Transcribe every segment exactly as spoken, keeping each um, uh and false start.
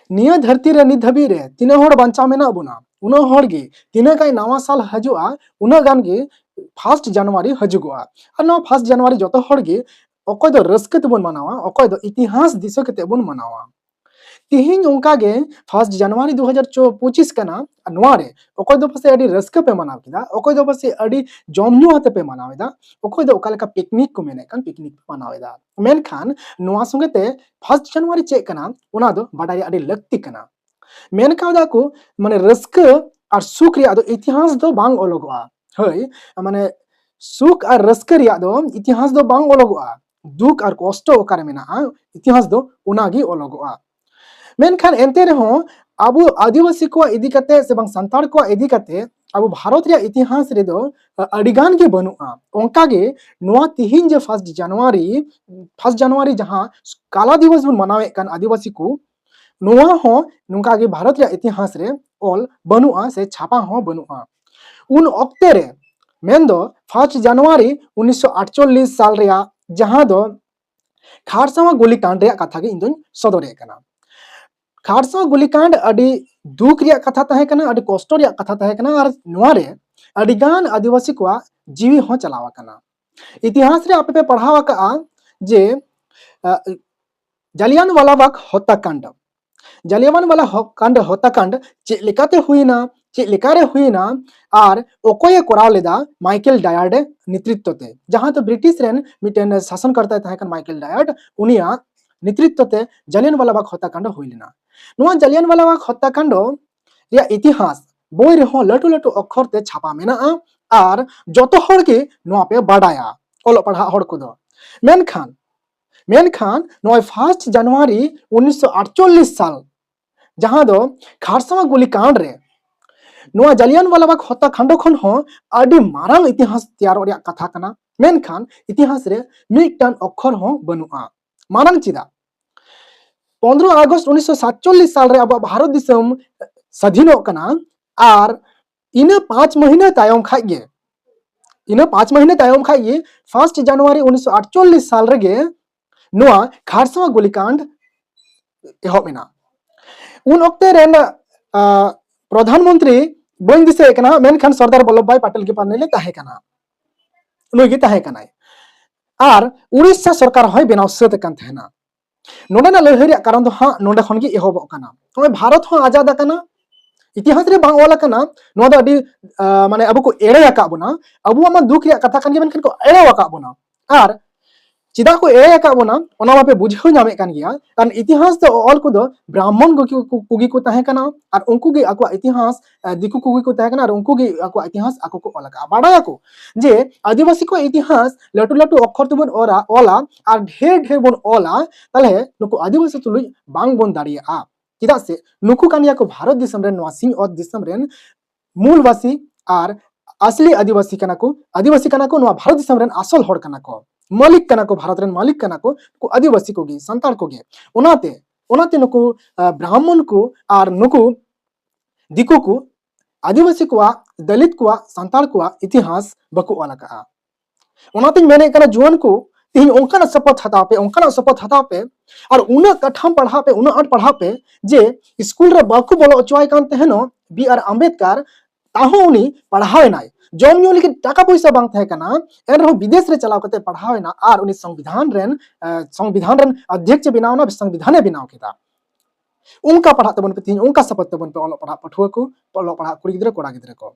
ᱱᱤᱭᱟᱹ ᱫᱷᱟᱹᱨᱛᱤ ᱨᱮ ᱱᱤᱛ ᱫᱷᱟᱹᱵᱤᱡ ᱨᱮ ᱛᱤᱱᱟᱹᱜ ᱦᱚᱲ ᱵᱟᱧᱪᱟᱣ ᱢᱮᱱᱟᱜ ᱵᱚᱱᱟ, ᱩᱱᱟᱹᱜ ᱦᱚᱲ ᱜᱮ ᱛᱤᱱᱟᱹᱜ ᱜᱟᱱ ᱱᱟᱣᱟ ᱥᱟᱞ ᱦᱤᱡᱩᱜᱼᱟ, ᱩᱱᱟᱹᱜ ᱜᱟᱱ ᱜᱮ ᱯᱷᱟᱥᱴ ᱡᱟᱱᱩᱣᱟᱨᱤ ᱦᱤᱡᱩᱜᱚᱜᱼᱟ᱾ ᱟᱨ ᱱᱚᱣᱟ ᱯᱷᱟᱥᱴ ᱡᱟᱱᱩᱣᱟᱨᱤ ᱡᱚᱛᱚ ᱦᱚᱲ ᱜᱮ ᱚᱠᱚᱭ ᱫᱚ ᱨᱟᱹᱥᱠᱟᱹ ᱛᱮᱵᱚᱱ ᱢᱟᱱᱟᱣᱟ, ᱚᱠᱚᱭ ᱫᱚ ᱤᱛᱤᱦᱟᱥ ᱫᱤᱥᱟᱹ ᱠᱟᱛᱮ ᱵᱚᱱ ᱢᱟᱱᱟᱣᱟ᱾ ᱛᱤᱦᱤᱧ ᱚᱱᱠᱟ ᱜᱮ ᱯᱷᱟᱥᱴ ᱡᱟᱱᱩᱣᱟᱨᱤ ᱫᱩ ᱦᱟᱡᱟᱨ ᱯᱚᱸᱪᱤᱥ ᱠᱟᱱᱟ, ᱟᱨ ᱱᱚᱣᱟ ᱨᱮ ᱚᱠᱚᱭ ᱫᱚ ᱯᱟᱥᱮᱡ ᱟᱹᱰᱤ ᱨᱟᱹᱥᱠᱟᱹ ᱯᱮ ᱢᱟᱱᱟᱣ ᱠᱮᱫᱟ, ᱚᱠᱚᱭ ᱫᱚ ᱯᱟᱥᱮᱡ ᱟᱹᱰᱤ ᱡᱚᱢ ᱧᱩ ᱟᱛᱮ ᱯᱮ ᱢᱟᱱᱟᱣ ᱮᱫᱟ, ᱚᱠᱚᱭ ᱫᱚ ᱚᱠᱟ ᱞᱮᱠᱟ ᱯᱤᱠᱱᱤᱠ ᱠᱚ ᱢᱮᱱᱮᱫ ᱠᱟᱱ ᱯᱤᱠᱱᱤᱠ ᱯᱮ ᱢᱟᱱᱟᱣ ᱮᱫᱟ᱾ ᱢᱮᱱᱠᱷᱟᱱ ᱱᱚᱣᱟ ᱥᱚᱸᱜᱮ ᱛᱮ ᱯᱷᱟᱥᱴ ᱡᱟᱱᱩᱣᱟᱨᱤ ᱪᱮᱫ ᱠᱟᱱᱟ, ᱚᱱᱟ ᱫᱚ ᱵᱟᱰᱟᱭ ᱨᱮᱭᱟᱜ ᱟᱹᱰᱤ ᱞᱟᱹᱠᱛᱤ ᱠᱟᱱᱟ᱾ ᱢᱮᱱ ᱠᱟᱣᱫᱟ ᱠᱚ, ᱢᱟᱱᱮ, ᱨᱟᱹᱥᱠᱟᱹ ᱟᱨ ᱥᱩᱠ ᱨᱮᱭᱟᱜ ᱫᱚ ᱤᱛᱤᱦᱟᱥ ᱫᱚ ᱵᱟᱝ ᱚᱞᱚᱜᱚᱜᱼᱟ᱾ ᱦᱳᱭ, ᱢᱟᱱᱮ, ᱥᱩᱠ ᱟᱨ ᱨᱟᱹᱥᱠᱟᱹ ᱨᱮᱭᱟᱜ ᱫᱚ ᱤᱛᱤᱦᱟᱥ ᱫᱚ ᱵᱟᱝ ᱚᱞᱚᱜᱚᱜᱼᱟ᱾ ᱫᱩᱠ ᱟᱨ ᱠᱚᱥᱴᱚ ᱚᱠᱟᱨᱮ ᱢᱮᱱᱟᱜᱼᱟ, ᱤᱛᱤᱦᱟᱥ ᱫᱚ ᱚᱱᱟᱜᱮ ᱚᱞᱚᱜᱚᱜᱼᱟ᱾ ᱢᱮᱱᱠᱷᱟᱱ ᱮᱱᱛᱮ ᱨᱮᱦᱚᱸ ᱟᱵᱚ ᱟᱹᱫᱤᱵᱟᱹᱥᱤ ᱠᱚᱣᱟᱜ ᱤᱫᱤ ᱠᱟᱛᱮ ᱥᱮ ᱵᱟᱝ ᱥᱟᱱᱛᱟᱲ ᱠᱚᱣᱟᱜ ᱤᱫᱤ ᱠᱟᱛᱮ ᱟᱵᱚ ᱵᱷᱟᱨᱚᱛ ᱨᱮᱭᱟᱜ ᱤᱛᱤᱦᱟᱥ ᱨᱮᱫᱚ ᱟᱹᱰᱤ ᱜᱟᱱ ᱜᱮ ᱵᱟᱹᱱᱩᱜᱼᱟ᱾ ᱚᱱᱠᱟ ᱜᱮ ᱱᱚᱣᱟ ᱛᱤᱦᱤᱧ ᱡᱮ ᱯᱷᱟᱥᱴ ᱡᱟᱱᱩᱣᱟᱨᱤ, ᱯᱷᱟᱥᱴ ᱡᱟᱱᱩᱣᱟᱨᱤ ᱡᱟᱦᱟᱸ ᱠᱟᱞᱟ ᱫᱤᱵᱚᱥ ᱵᱚᱱ ᱢᱟᱱᱟᱣᱮᱫ ᱠᱟᱱ ᱟᱹᱫᱤᱵᱟᱹᱥᱤ ᱠᱚ, ᱱᱚᱣᱟ ᱦᱚᱸ ᱱᱚᱝᱠᱟ ᱜᱮ ᱵᱷᱟᱨᱚᱛ ᱨᱮᱭᱟᱜ ᱤᱛᱤᱦᱟᱥ ᱨᱮ ᱚᱞ ᱵᱟᱹᱱᱩᱜᱼᱟ ᱥᱮ ᱪᱷᱟᱯᱟ ᱦᱚᱸ ᱵᱟᱹᱱᱩᱜᱼᱟ᱾ ᱩᱱ ᱚᱠᱛᱮ ᱨᱮ, ᱢᱮᱱᱫᱚ ᱯᱷᱟᱥᱴ ᱡᱟᱱᱩᱣᱟᱨᱤ ᱩᱱᱤᱥᱥᱚ ᱟᱴᱪᱚᱞᱞᱤᱥ ᱥᱟᱞ ᱨᱮᱭᱟᱜ, ᱡᱟᱦᱟᱸ ᱫᱚ ᱠᱷᱟᱨᱥᱟᱣᱟ ᱜᱩᱞᱤ ᱠᱟᱱᱰ ᱨᱮᱭᱟᱜ ᱠᱟᱛᱷᱟ ᱜᱮ ᱤᱧ ᱫᱚᱧ ᱥᱚᱫᱚᱨᱮᱫ ᱠᱟᱱᱟ᱾ ᱠᱷᱟᱨᱥᱟᱣᱟ ᱜᱩᱞᱤ ᱠᱟᱱᱰ ᱟᱹᱰᱤ ᱫᱩᱠ ᱨᱮᱭᱟᱜ ᱠᱟᱛᱷᱟ ᱛᱟᱦᱮᱸ ᱠᱟᱱᱟ, ᱟᱹᱰᱤ ᱠᱚᱥᱴᱚ ᱨᱮᱭᱟᱜ ᱠᱟᱛᱷᱟ ᱛᱟᱦᱮᱸ ᱠᱟᱱᱟ, ᱟᱨ ᱱᱚᱣᱟ ᱨᱮ ᱟᱹᱰᱤ ᱜᱟᱱ ᱟᱹᱫᱤᱵᱟᱹᱥᱤ ᱠᱚᱣᱟᱜ ᱡᱤᱣᱤ ᱦᱚᱸ ᱪᱟᱞᱟᱣ ᱟᱠᱟᱱᱟ᱾ ᱤᱛᱤᱦᱟᱥ ᱨᱮ ᱟᱯᱮ ᱯᱮ ᱯᱟᱲᱦᱟᱣ ᱟᱠᱟᱫᱼᱟ ᱡᱮ, ᱟᱜ, ᱡᱟᱞᱤᱭᱟᱱᱣᱟᱞᱟ ᱵᱟᱜᱽ ᱦᱚᱛᱛᱟᱠᱟᱱᱰ, ᱡᱟᱞᱤᱭᱟᱱᱣᱟᱞᱟ ᱦᱚ-, ᱠᱟᱱᱰ, ᱦᱚᱛᱛᱟᱠᱟᱱᱰ ᱪᱮᱫ ᱞᱮᱠᱟᱛᱮ ᱦᱩᱭᱮᱱᱟ, ᱪᱮᱫ ᱞᱮᱠᱟᱨᱮ ᱦᱩᱭᱮᱱᱟ, ᱟᱨ ᱚᱠᱚᱭᱮ ᱠᱚᱨᱟᱣ ᱞᱮᱫᱟ? ᱢᱟᱭᱠᱮᱞ ᱰᱟᱭᱟᱨᱰ ᱱᱮᱛᱨᱤᱛᱛᱚ ᱛᱮ, ᱡᱟᱦᱟᱸ ᱫᱚ ᱵᱨᱤᱴᱤᱥ ᱨᱮᱱ ᱢᱤᱫᱴᱮᱱ ᱥᱟᱥᱚᱱᱠᱟᱨᱛᱟᱭ ᱛᱟᱦᱮᱸ ᱠᱟᱱ ᱢᱟᱭᱠᱮᱞ ᱰᱟᱭᱟᱨᱰ, ᱩᱱᱤᱭᱟᱜ ᱱᱮᱛᱨᱤᱛᱛᱚ ᱛᱮ ᱡᱟᱞᱤᱭᱟᱱᱣᱟᱞᱟ ᱵᱟᱜᱽ ᱦᱚᱛᱛᱟᱠᱟᱱᱰ ᱦᱩᱭ ᱞᱮᱱᱟ᱾ ᱱᱚᱣᱟ ᱡᱟᱞᱤᱭᱟᱱᱣᱟᱞᱟ ᱵᱟᱜᱽ ᱦᱚᱛᱛᱟᱠᱟᱱᱰ ᱨᱮᱭᱟᱜ ᱤᱛᱤᱦᱟᱥ ᱵᱳᱭ ᱨᱮᱦᱚᱸ ᱞᱟᱹᱴᱩ ᱞᱟᱹᱴᱩ ᱚᱠᱠᱷᱚᱨ ᱛᱮ ᱪᱷᱟᱯᱟ ᱢᱮᱱᱟᱜᱼᱟ, ᱟᱨ ᱡᱚᱛᱚ ᱦᱚᱲ ᱜᱮ ᱱᱚᱣᱟ ᱯᱮ ᱵᱟᱰᱟᱭᱟ, ᱚᱞᱚᱜ ᱯᱟᱲᱦᱟᱜ ᱦᱚᱲ ᱠᱚᱫᱚ᱾ ᱢᱮᱱᱠᱷᱟᱱ, ᱢᱮᱱᱠᱷᱟᱱ ᱱᱚᱜᱼᱚᱭ ᱯᱷᱟᱥᱴ ᱡᱟᱱᱩᱣᱟᱨᱤ ᱩᱱᱤᱥᱥᱚ ᱟᱴᱪᱚᱞᱞᱤᱥ ᱥᱟᱞ, ᱡᱟᱦᱟᱸ ᱫᱚ ᱠᱷᱟᱨᱥᱟᱣᱟ ᱜᱩᱞᱤ ᱠᱟᱱᱰ ᱨᱮ, ᱱᱚᱣᱟ ᱡᱟᱞᱤᱭᱟᱱᱣᱟᱞᱟ ᱵᱟᱜᱽ ᱦᱚᱛᱛᱟ ᱠᱟᱱᱰ ᱠᱷᱚᱱ ᱦᱚᱸ ᱟᱹᱰᱤ ᱢᱟᱨᱟᱝ ᱤᱛᱤᱦᱟᱥ ᱛᱮᱭᱟᱨᱚᱜ ᱨᱮᱭᱟᱜ ᱠᱟᱛᱷᱟ ᱠᱟᱱᱟ᱾ ᱢᱮᱱᱠᱷᱟᱱ ᱤᱛᱤᱦᱟᱥ ᱨᱮ ᱢᱤᱫᱴᱟᱝ ᱚᱠᱠᱷᱚᱨ ᱦᱚᱸ ᱵᱟᱹᱱᱩᱜᱼᱟ᱾ ᱢᱟᱨᱟᱝ ᱪᱮᱫᱟᱜ? ᱯᱚᱱᱨᱚ ᱟᱜᱚᱥᱴ ᱩᱱᱤᱥᱥᱚ ᱥᱟᱛᱪᱚᱞᱞᱤᱥ ᱥᱟᱞ ᱨᱮ ᱟᱵᱚᱣᱟᱜ ᱵᱷᱟᱨᱚᱛ ᱫᱤᱥᱚᱢ ᱥᱟᱹᱫᱷᱤᱱᱚᱜ ᱠᱟᱱᱟ, ᱟᱨ ᱤᱱᱟᱹ ᱯᱟᱸᱪ ᱢᱟᱹᱦᱱᱟᱹ ᱛᱟᱭᱚᱢ ᱠᱷᱟᱡ ᱜᱮ, ᱤᱱᱟᱹ ᱯᱟᱸᱪ ᱢᱟᱹᱦᱱᱟᱹ ᱛᱟᱭᱚᱢ ᱠᱷᱟᱡ ᱜᱮ, ᱯᱷᱟᱥᱴ ᱡᱟᱱᱩᱣᱟᱨᱤ ᱩᱱᱤᱥᱥᱚ ᱟᱴᱪᱚᱞᱞᱤᱥ ᱥᱟᱞ ᱨᱮᱜᱮ ᱱᱚᱣᱟ ᱠᱷᱟᱨᱥᱟᱣᱟ ᱜᱩᱞᱤ ᱠᱟᱱᱰ ᱮᱦᱚᱵ ᱮᱱᱟ᱾ ᱩᱱ ᱚᱠᱛᱮ ᱨᱮᱱ ᱯᱨᱚᱫᱷᱟᱱ ᱢᱚᱱᱛᱨᱤ ᱵᱟᱹᱧ ᱫᱤᱥᱟᱹᱭᱮ ᱠᱟᱱᱟ, ᱢᱮᱱᱠᱷᱟᱱ ᱥᱚᱨᱫᱟᱨ ᱵᱚᱞᱞᱚᱵᱷ ᱵᱷᱟᱭ ᱯᱟᱴᱮᱞ ᱜᱮ ᱯᱟᱞᱮ ᱛᱟᱦᱮᱸ ᱠᱟᱱᱟ, ᱱᱩᱭ ᱜᱮ ᱛᱟᱦᱮᱸ ᱠᱟᱱᱟᱭ᱾ ᱟᱨ ᱩᱲᱤᱥᱥᱟ ᱥᱚᱨᱠᱟᱨ ᱦᱚᱸᱭ ᱵᱮᱱᱟᱣ ᱥᱟᱹᱛ ᱟᱠᱟᱱ ᱛᱟᱦᱮᱱᱟ᱾ ᱱᱚᱰᱮᱱᱟᱜ ᱞᱟᱹᱲᱦᱟᱹᱭ ᱨᱮᱭᱟᱜ ᱠᱟᱨᱚᱱ ᱫᱚ ᱦᱟᱸᱜ ᱱᱚᱰᱮ ᱠᱷᱚᱱ ᱜᱮ ᱮᱦᱚᱵᱚᱜ ᱠᱟᱱᱟ᱾ ᱱᱚᱜᱼᱚᱭ ᱵᱷᱟᱨᱚᱛ ᱦᱚᱸ ᱟᱡᱟᱫ ᱟᱠᱟᱱᱟ, ᱤᱛᱤᱦᱟᱥ ᱨᱮ ᱵᱟᱝ ᱚᱞ ᱟᱠᱟᱱᱟ, ᱱᱚᱣᱟ ᱫᱚ ᱟᱹᱰᱤ ᱢᱟᱱᱮ ᱟᱵᱚ ᱠᱚ ᱮᱲᱮ ᱟᱠᱟᱫ ᱵᱚᱱᱟ᱾ ᱟᱵᱚᱣᱟᱜ ᱢᱟ ᱫᱩᱠ ᱨᱮᱭᱟᱜ ᱠᱟᱛᱷᱟ ᱠᱟᱱ ᱜᱮᱭᱟ, ᱢᱮᱱᱠᱷᱟᱱ ᱠᱚ ᱮᱲᱮ ᱟᱠᱟᱫ ᱵᱚᱱᱟ᱾ ᱟᱨ ᱪᱮᱫᱟᱜ ᱠᱚ ᱮᱲᱮ ᱟᱠᱟᱫ ᱵᱚᱱᱟ, ᱚᱱᱟ ᱢᱟᱯᱮ ᱵᱩᱡᱷᱟᱹᱣ ᱧᱟᱢᱮᱫ ᱠᱟᱱ ᱜᱮᱭᱟ᱾ ᱠᱟᱨᱚᱱ ᱤᱛᱤᱦᱟᱥ ᱫᱚ ᱚᱞ ᱠᱚᱫᱚ ᱵᱨᱟᱦᱢᱚᱱ ᱠᱚᱜᱮ ᱠᱚ ᱛᱟᱦᱮᱸ ᱠᱟᱱᱟ, ᱟᱨ ᱩᱱᱠᱩ ᱜᱮ ᱟᱠᱚᱣᱟᱜ ᱤᱛᱤᱦᱟᱥ ᱫᱤᱠᱩ ᱠᱚᱜᱮ ᱠᱚ ᱛᱟᱦᱮᱸ ᱠᱟᱱᱟ, ᱟᱨ ᱩᱱᱠᱩ ᱜᱮ ᱟᱠᱚᱣᱟᱜ ᱤᱛᱤᱦᱟᱥ ᱟᱠᱚ ᱠᱚ ᱚᱞ ᱟᱠᱟᱫᱼᱟ᱾ ᱵᱟᱲᱟᱭᱟᱠᱚ ᱡᱮ ᱟᱹᱫᱤᱵᱟᱹᱥᱤ ᱠᱚᱣᱟᱜ ᱤᱛᱤᱦᱟᱥ ᱞᱟᱹᱴᱩ ᱞᱟᱹᱴᱩ ᱚᱠᱠᱷᱚᱨ ᱛᱮᱵᱚᱱ ᱚᱞᱟ, ᱚᱞᱟ ᱟᱨ ᱰᱷᱮᱨ ᱰᱷᱮᱨ ᱵᱚᱱ ᱚᱞᱟ, ᱛᱟᱦᱚᱞᱮ ᱱᱩᱠᱩ ᱟᱹᱫᱤᱵᱟᱹᱥᱤ ᱛᱩᱞᱩᱡ ᱵᱟᱝ ᱵᱚᱱ ᱫᱟᱲᱮᱭᱟᱜᱼᱟ᱾ ᱪᱮᱫᱟᱜ ᱥᱮ ᱱᱩᱠᱩ ᱠᱟᱱ ᱜᱮᱭᱟ ᱠᱚ ᱵᱷᱟᱨᱚᱛ ᱫᱤᱥᱚᱢ ᱨᱮᱱ, ᱱᱚᱣᱟ ᱥᱤᱧ ᱚᱛ ᱫᱤᱥᱚᱢ ᱨᱮᱱ ᱢᱩᱞᱵᱟᱥᱤ ᱟᱨ ᱟᱥᱞᱤ ᱟᱹᱫᱤᱵᱟᱹᱥᱤ ᱠᱟᱱᱟ ᱠᱚ᱾ ᱟᱹᱫᱤᱵᱟᱹᱥᱤ ᱠᱟᱱᱟ ᱠᱚ, ᱱᱚᱣᱟ ᱵᱷᱟᱨᱚᱛ ᱫᱤᱥᱚᱢ ᱨᱮᱱ ᱟᱥᱚᱞ ᱦᱚᱲ ᱠᱟᱱᱟ ᱠᱚ, ᱢᱟᱹᱞᱤᱠ ᱠᱟᱱᱟ ᱠᱚ, ᱵᱷᱟᱨᱚᱛ ᱨᱮᱱ ᱢᱟᱹᱞᱤᱠ ᱠᱟᱱᱟ ᱠᱚ ᱱᱩᱠᱩ ᱟᱹᱫᱤᱵᱟᱹᱥᱤ ᱠᱚᱜᱮ, ᱥᱟᱱᱛᱟᱲ ᱠᱚᱜᱮ᱾ ᱚᱱᱟᱛᱮ ᱚᱱᱟᱛᱮ ᱱᱩᱠᱩ ᱵᱨᱟᱦᱢᱚᱱ ᱠᱚ ᱟᱨ ᱱᱩᱠᱩ ᱫᱤᱠᱩ ᱠᱚ ᱟᱹᱫᱤᱵᱟᱹᱥᱤ ᱠᱚᱣᱟᱜ, ᱫᱚᱞᱤᱛ ᱠᱚᱣᱟᱜ, ᱥᱟᱱᱛᱟᱲ ᱠᱚᱣᱟᱜ ᱤᱛᱤᱦᱟᱥ ᱵᱟᱠᱚ ᱚᱞ ᱟᱠᱟᱫᱼᱟ᱾ ᱚᱱᱟᱛᱤᱧ ᱢᱮᱱᱮᱫ ᱠᱟᱱᱟ, ᱡᱩᱣᱟᱹᱱ ᱠᱚ ᱛᱮᱦᱮᱧ ᱚᱱᱠᱟᱱᱟᱜ ᱥᱚᱯᱚᱛ ᱦᱟᱛᱟᱣ ᱯᱮ, ᱚᱱᱠᱟᱱᱟᱜ ᱥᱚᱯᱚᱛ ᱦᱟᱛᱟᱣ ᱯᱮ, ᱟᱨ ᱩᱱᱟᱹᱜ ᱠᱟᱴᱷᱟᱢ ᱯᱟᱲᱦᱟᱣ ᱯᱮ, ᱩᱱᱟᱹᱜ ᱟᱸᱴ ᱯᱟᱲᱦᱟᱣ ᱯᱮ ᱡᱮ ᱥᱠᱩᱞ ᱨᱮ ᱵᱟᱠᱚ ᱵᱚᱞᱚ ᱦᱚᱪᱚᱣᱟᱭ ᱠᱟᱱ ᱛᱟᱦᱮᱱᱚᱜ ᱵᱤ ᱟᱨ ᱟᱢᱵᱮᱫᱠᱟᱨ, ᱛᱟᱦᱚᱸ ᱩᱱᱤ ᱯᱟᱲᱦᱟᱣ ᱮᱱᱟᱭ᱾ ᱡᱚᱢ ᱧᱩ ᱞᱟᱹᱜᱤᱫ ᱴᱟᱠᱟ ᱯᱚᱭᱥᱟ ᱵᱟᱝ ᱛᱟᱦᱮᱸ ᱠᱟᱱᱟ, ᱮᱱ ᱨᱮᱦᱚᱸ ᱵᱤᱫᱮᱥ ᱨᱮ ᱪᱟᱞᱟᱣ ᱠᱟᱛᱮ ᱯᱟᱲᱦᱟᱣ ᱮᱱᱟ ᱟᱨ ᱩᱱᱤ ᱥᱚᱝᱵᱤᱫᱷᱟᱱ ᱨᱮᱱ ᱥᱚᱝᱵᱤᱫᱷᱟᱱ ᱨᱮᱱ ᱚᱫᱽᱫᱷᱚᱠᱥ ᱵᱮᱱᱟᱣ ᱮᱱᱟ, ᱥᱚᱝᱵᱤᱫᱷᱟᱱᱮ ᱵᱮᱱᱟᱣ ᱠᱮᱫᱟ᱾ ᱚᱱᱠᱟ ᱯᱟᱲᱦᱟᱜ ᱛᱟᱵᱚᱱ ᱯᱮ, ᱛᱮᱦᱮᱧ ᱚᱱᱠᱟ ᱥᱟᱯᱚᱨᱴ ᱛᱟᱵᱚᱱ ᱯᱮ ᱚᱞᱚᱜ ᱯᱟᱲᱦᱟᱜ ᱯᱟᱹᱴᱷᱩᱣᱟᱹ ᱠᱚ, ᱚᱞᱚᱜ ᱯᱟᱲᱦᱟᱜ ᱠᱩᱲᱤ ᱜᱤᱫᱽᱨᱟᱹ ᱠᱚᱲᱟ ᱜᱤᱫᱽᱨᱟᱹ ᱠᱚ᱾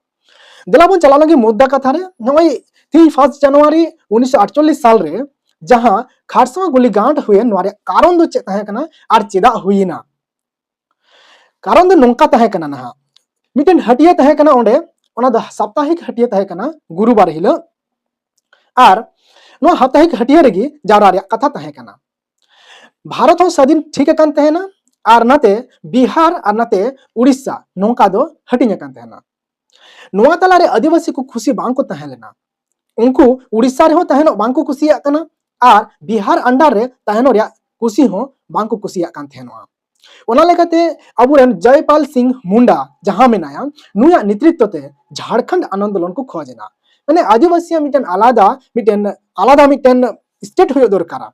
ᱫᱮᱞᱟ ᱵᱚᱱ ᱪᱟᱞᱟᱣ ᱞᱮᱱᱜᱮ ᱢᱩᱫᱽᱫᱟ ᱠᱟᱛᱷᱟ ᱨᱮ᱾ ᱱᱚᱜᱼᱚᱭ ᱛᱮᱦᱮᱧ ᱯᱷᱟᱨᱥᱴ ᱡᱟᱱᱩᱣᱟᱨᱤ ᱩᱱᱤᱥᱥᱚ ᱟᱴᱪᱚᱞᱞᱤᱥ ᱥᱟᱞ ᱨᱮ ᱡᱟᱦᱟᱸ ᱠᱷᱟᱨᱥᱟᱣᱟ ᱜᱩᱞᱤ ᱠᱟᱱᱰ ᱦᱩᱭᱮᱱ, ᱱᱚᱣᱟ ᱨᱮᱭᱟᱜ ᱠᱟᱨᱚᱱ ᱫᱚ ᱪᱮᱫ ᱛᱟᱦᱮᱸ ᱠᱟᱱᱟ ᱟᱨ ᱪᱮᱫᱟᱜ ᱦᱩᱭᱮᱱᱟ? ᱠᱟᱨᱚᱱ ᱫᱚ ᱱᱚᱝᱠᱟ ᱛᱟᱦᱮᱸ ᱠᱟᱱᱟ ᱱᱟᱦᱟᱜ, ᱢᱤᱫᱴᱮᱱ ᱦᱟᱹᱴᱤᱭᱟᱹ ᱛᱟᱦᱮᱸ ᱠᱟᱱᱟ ᱚᱸᱰᱮ, ᱚᱱᱟ ᱫᱚ ᱥᱟᱯᱛᱟᱦᱤᱠ ᱦᱟᱹᱴᱤᱭᱟᱹ ᱛᱟᱦᱮᱸ ᱠᱟᱱᱟ ᱜᱩᱨᱩᱵᱟᱨ ᱦᱤᱞᱳᱜ᱾ ᱟᱨ ᱱᱚᱣᱟ ᱥᱟᱯᱛᱟᱦᱤᱠ ᱦᱟᱹᱴᱤᱭᱟᱹ ᱨᱮᱜᱮ ᱡᱟᱣᱨᱟ ᱨᱮᱭᱟᱜ ᱠᱟᱛᱷᱟ ᱛᱟᱦᱮᱸ ᱠᱟᱱᱟ᱾ ᱵᱷᱟᱨᱚᱛ ᱦᱚᱸ ᱥᱟᱹᱫᱷᱤᱱ ᱴᱷᱤᱠ ᱟᱠᱟᱱ ᱛᱟᱦᱮᱱᱟ, ᱟᱨ ᱱᱟᱛᱮ ᱵᱤᱦᱟᱨ ᱟᱨ ᱱᱟᱛᱮ ᱩᱲᱤᱥᱥᱟ ᱱᱚᱝᱠᱟ ᱫᱚ ᱦᱟᱹᱴᱤᱧ ᱟᱠᱟᱱ ᱛᱟᱦᱮᱱᱟ᱾ ᱱᱚᱣᱟ ᱛᱟᱞᱟᱨᱮ ᱟᱹᱫᱤᱵᱟᱹᱥᱤ ᱠᱚ ᱠᱷᱩᱥᱤ ᱵᱟᱝ ᱠᱚ ᱛᱟᱦᱮᱸ ᱞᱮᱱᱟ᱾ ᱩᱱᱠᱩ ᱩᱲᱤᱥᱥᱟ ᱨᱮᱦᱚᱸ ᱛᱟᱦᱮᱱᱚᱜ ᱵᱟᱝ ᱠᱚ ᱠᱩᱥᱤᱭᱟᱜ ᱠᱟᱱᱟ, ᱟᱨ ᱵᱤᱦᱟᱨ under ᱨᱮ ᱛᱟᱦᱮᱱᱚᱜ ᱨᱮᱭᱟᱜ ᱠᱩᱥᱤ ᱦᱚᱸ ᱵᱟᱝ ᱠᱚ ᱠᱩᱥᱤᱭᱟᱜ ᱠᱟᱱ ᱛᱟᱦᱮᱱᱚᱜᱼᱟ᱾ ᱚᱱᱟ ᱞᱮᱠᱟᱛᱮ ᱟᱵᱚᱨᱮᱱ ᱡᱚᱭᱯᱟᱞ ᱥᱤᱝ ᱢᱩᱱᱰᱟ ᱡᱟᱦᱟᱸ ᱢᱮᱱᱟᱭᱟ, ᱱᱩᱭᱟᱜ ᱱᱮᱛᱨᱤᱛᱛᱚ ᱛᱮ ᱡᱷᱟᱲᱠᱷᱚᱸᱰ ᱟᱱᱫᱳᱞᱚᱱ ᱠᱚ ᱠᱷᱚᱡᱽ ᱮᱱᱟ᱾ ᱢᱟᱱᱮ ᱟᱹᱫᱤᱵᱟᱹᱥᱤᱭᱟᱜ ᱢᱤᱫᱴᱮᱱ ᱟᱞᱟᱫᱟ, ᱢᱤᱫᱴᱮᱱ ᱟᱞᱟᱫᱟ ᱢᱤᱫᱴᱮᱱ state ᱦᱩᱭᱩᱜ ᱫᱚᱨᱠᱟᱨᱟ,